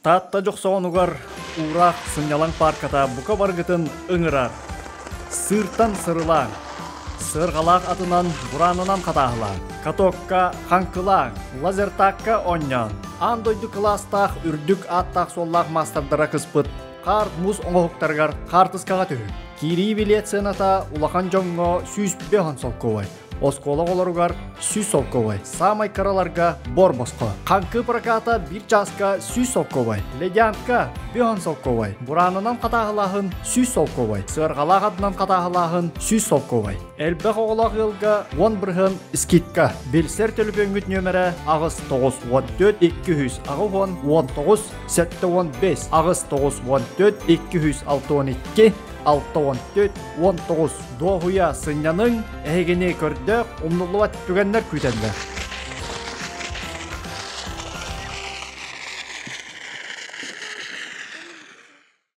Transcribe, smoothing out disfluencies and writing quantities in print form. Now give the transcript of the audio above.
Таатта Дьохсоҕонугар Уураах сынньалаҥ паарката бука баргытын ыҥырар. Сыыртан сырылааҥ, сыарҕалаах атынан бураанынан хатааһылааҥ, катокка хаҥкылааҥ, лазертакка оонньоон, аан дойду кылаастаах үрдүк ааттаах-суоллаах маастардара кыспыт хаар-муус оҥоһуктарыгар хаартыскаҕа түһүҥ. Киирии билиэт сыаната улахан дьоҥҥо 105 солкуобай, Оскуола оҕолоругар 100 солкуобай, саамай кыраларга бор босхо. Хаҥкы проката биир чааска 100 солкуобай, ледянка 5 солкуобай, бураанынан хатааһылааһын 100 солкуобай, сыарҕалаах атынан хатааһылааһын 100 солкуобай. Элбэх оҕолоох ыалга 10% скидка. Билсэр төлөпүөҥҥүт нүөмэрэ 8 9 14 200 80 19 75 8 9 14 262 64 19 Дуоһуйа сынньаныҥ, эһигини көрдөөх, умнуллубат түгэннэр күүтэллэр.